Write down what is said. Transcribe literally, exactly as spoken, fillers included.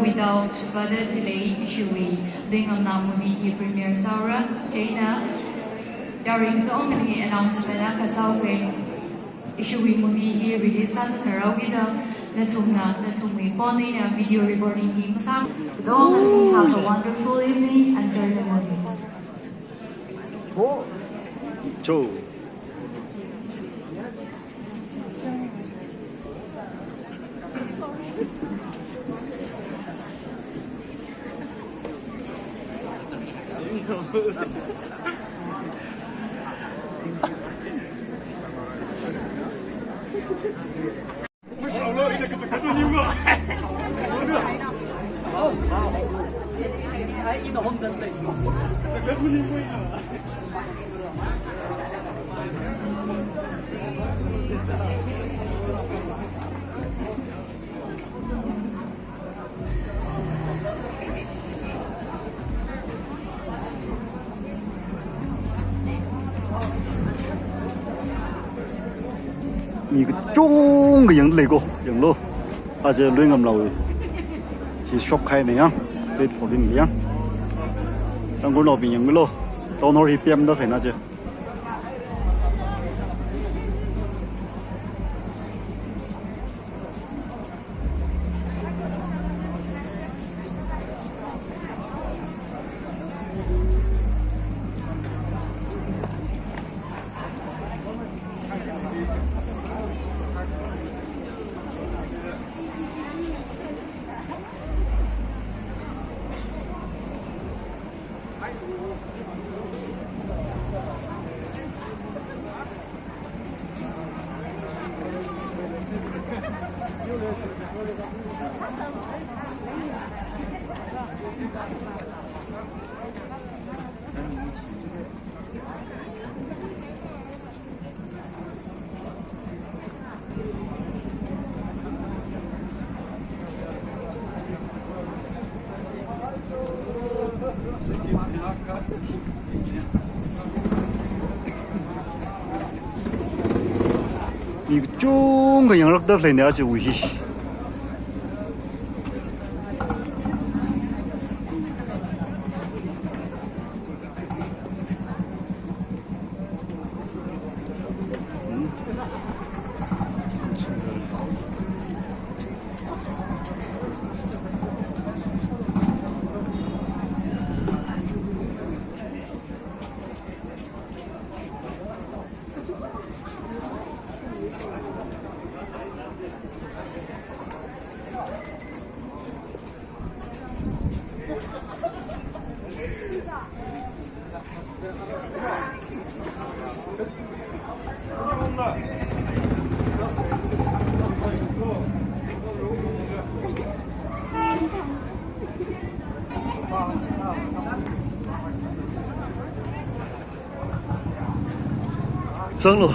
Without further delay, ishiwui Luingamnao movie hi premiere sāra. Chieina yaruiwui katongali announcement akha sāuke. Ishiwui movie hi release sāthathaoki da, nathumna nathumwui phone eina video recording hi masā. Katongali have a wonderful evening. Enjoy the movie. Cho. Mi kachungkha yangda leiko, yanglu. Aja Luingamnao hi shokhaina ya, date fourteen li ya. Tangkhulnaobing yanglu. Town hall hi pemda khaina aja. Mi kachungkha yanglākda leina aja movie hi. Zanglu.